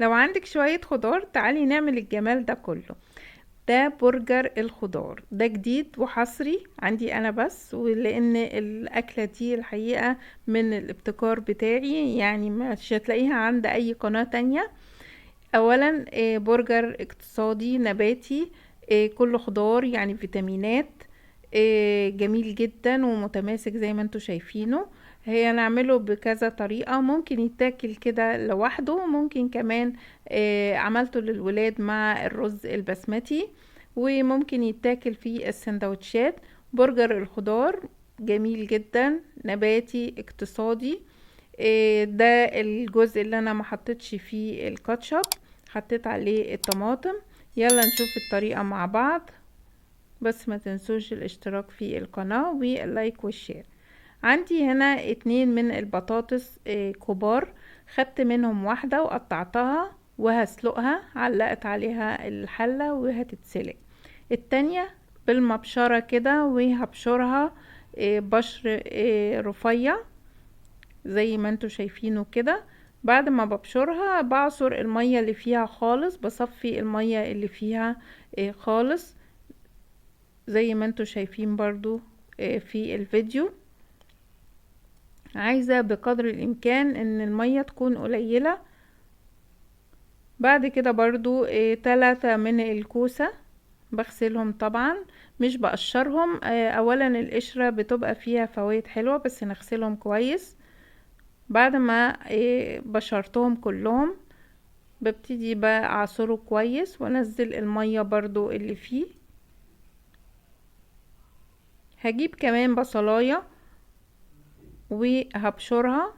لو عندك شوية خضار تعالي نعمل الجمال ده كله. ده برجر الخضار، ده جديد وحصري عندي انا بس، ولان الاكلة دي الحقيقة من الابتكار بتاعي، يعني مش هتلاقيها عند اي قناة تانية. اولا برجر اقتصادي نباتي، كله خضار يعني فيتامينات، جميل جدا ومتماسك زي ما انتوا شايفينه. هي نعمله بكذا طريقة، ممكن يتاكل كده لوحده، ممكن كمان عملته للولاد مع الرز البسمتي، وممكن يتاكل في السندوتشات. برجر الخضار جميل جدا، نباتي اقتصادي. ده الجزء اللي انا ما حطيتش فيه الكاتشب، حطيت عليه الطماطم. يلا نشوف الطريقة مع بعض، بس ما تنسوش الاشتراك في القناة وال like وال share. عندي هنا 2 من البطاطس كبار، خدت منهم واحدة وقطعتها وهسلقها، علقت عليها الحلة وهتتسلق. التانية بالمبشرة كده وهبشرها، بشر رفيع زي ما انتوا شايفينه كده. بعد ما ببشرها بعصر المية اللي فيها خالص، بصفي المية اللي فيها خالص زي ما انتوا شايفين برضو في الفيديو. عايزة بقدر الامكان ان المية تكون قليلة. بعد كده برضو 3 من الكوسة بغسلهم طبعا، مش بقشرهم. اولا القشرة بتبقى فيها فوائد حلوة، بس نغسلهم كويس. بعد ما بشرتهم كلهم ببتدي بقى اعصره كويس وانزل المية برضو اللي فيه. هجيب كمان بصلاية وهبشرها.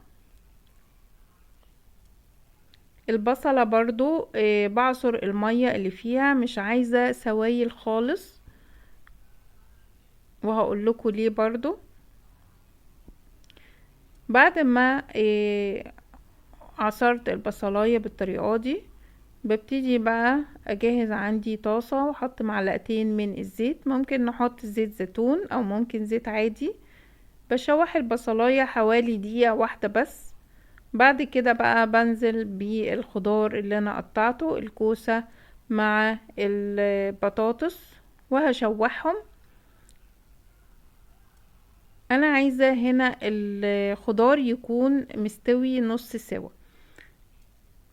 البصلة برضو بعصر المية اللي فيها، مش عايزة سوائل خالص، وهقول لكم ليه برضو. بعد ما عصرت البصلاية بالطريقة دي، ببتدي بقى اجهز عندي طاسة واحط معلقتين من الزيت، ممكن نحط زيت زيتون او ممكن زيت عادي. بشوح البصلاية حوالي دقيقة واحدة بس. بعد كده بقى بنزل بالخضار اللي انا قطعته، الكوسة مع البطاطس، وهشوحهم. انا عايزة هنا الخضار يكون مستوي نص سوا.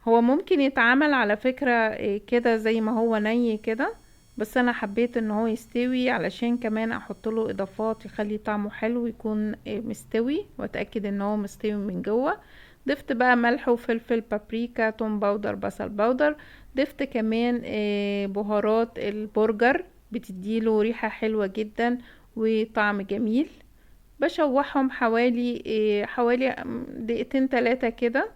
هو ممكن يتعمل على فكرة كده زي ما هو ني كده، بس انا حبيت ان هو يستوي علشان كمان احط له اضافات يخلي طعمه حلو، يكون مستوي، واتاكد ان هو مستوي من جوه. ضفت بقى ملح وفلفل، بابريكا، توم powder، بصل powder. ضفت كمان بهارات البرجر، بتديله ريحة حلوة جدا وطعم جميل. بشوحهم حوالي دقيقتين تلاتة كده.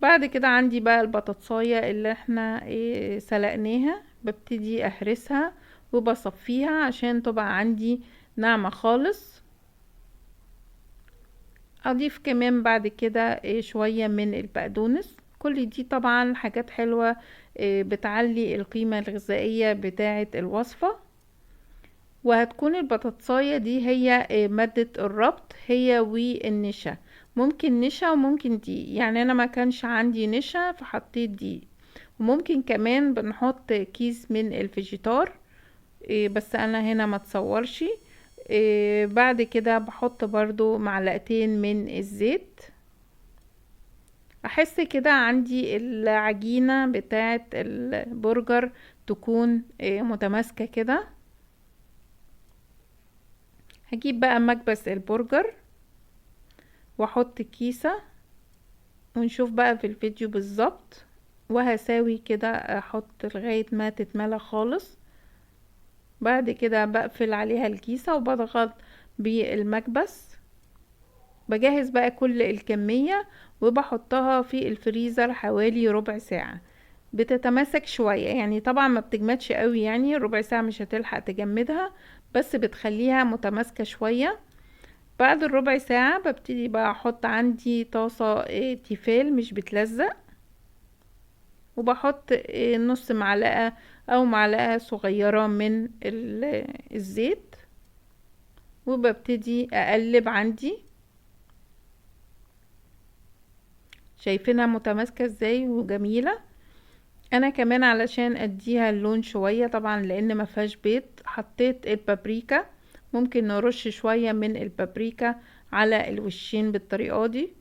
بعد كده عندي بقى البطاطساية اللي احنا سلقناها، ببتدي اهرسها وبصفيها عشان تبقى عندي ناعمة خالص. اضيف كمان بعد كده شوية من البقدونس. كل دي طبعا حاجات حلوة، بتعلي القيمة الغذائية بتاعة الوصفة. وهتكون البطاطساية دي هي مادة الربط، هي والنشا. ممكن نشا وممكن دقيق، يعني انا ما كانش عندي نشا فحطيت دقيق. وممكن كمان بنحط كيس من الفيجيتار، بس انا هنا ما تصورش. بعد كده بحط برضو معلقتين من الزيت. احس كده عندي العجينة بتاعة البرجر تكون متماسكة كده. هجيب بقى مكبس البرجر واحط كيسة، ونشوف بقى في الفيديو بالظبط. وهساوي كده، احط لغاية ما تتملى خالص. بعد كده بقفل عليها الكيسة وبضغط بالمكبس. بجهز بقى كل الكمية وبحطها في الفريزر حوالي ربع ساعة. بتتماسك شوية، يعني طبعا ما بتجمدش قوي، يعني ربع ساعة مش هتلحق تجمدها، بس بتخليها متماسكة شوية. بعد الربع ساعة ببتدي بقى احط عندي طاسة تيفال مش بتلزق، وبحط نص معلقة او معلقة صغيرة من الزيت، وببتدي اقلب عندي. شايفينها متماسكة ازاي وجميلة. انا كمان علشان اديها اللون شوية، طبعا لان ما فيهاش بيض، حطيت البابريكا. ممكن نرش شوية من البابريكا على الوشين بالطريقة دي.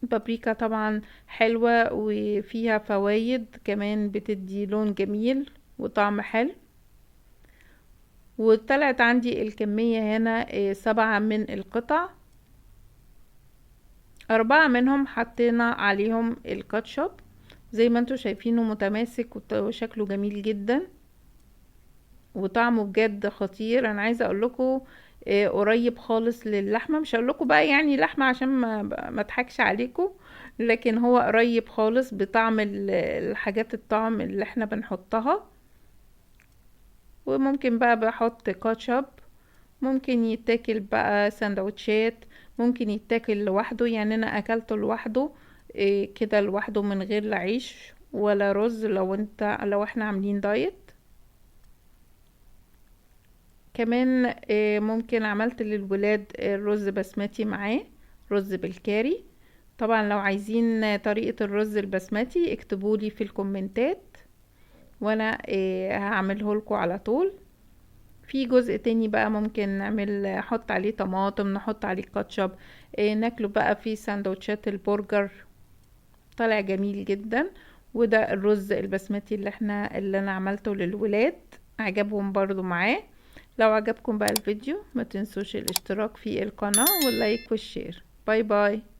البابريكا طبعا حلوة وفيها فوايد كمان، بتدي لون جميل وطعم حلو. وطلعت عندي الكمية هنا 7 من القطع، 4 منهم حطينا عليهم الكاتشب. زي ما انتوا شايفينه متماسك وشكله جميل جدا وطعمه بجد خطير. انا عايزه اقول لكم قريب خالص للحمه، مش هقول لكم بقى يعني لحمه عشان ما اضحكش عليكم، لكن هو قريب خالص بطعم الحاجات، الطعم اللي احنا بنحطها. وممكن بقى بحط كاتشب، ممكن يتاكل بقى سندوتشات، ممكن يتاكل لوحده. يعني انا اكلته لوحده، كده لوحده من غير لا عيش ولا رز، لو احنا عاملين دايت. كمان ممكن عملت للولاد الرز بسمتي معاه، رز بالكاري. طبعا لو عايزين طريقة الرز البسمتي اكتبولي في الكومنتات وانا هعمله لكم على طول. في جزء تاني بقى ممكن نحط عليه طماطم، نحط عليه كاتشب، ناكله بقى في سندوتشات البرجر، طالع جميل جدا. وده الرز البسمتي اللي انا عملته للولاد، عجبهم برضو معاه. لو عجبكم بقى الفيديو ما تنسوش الاشتراك في القناة وال like وال share. bye bye.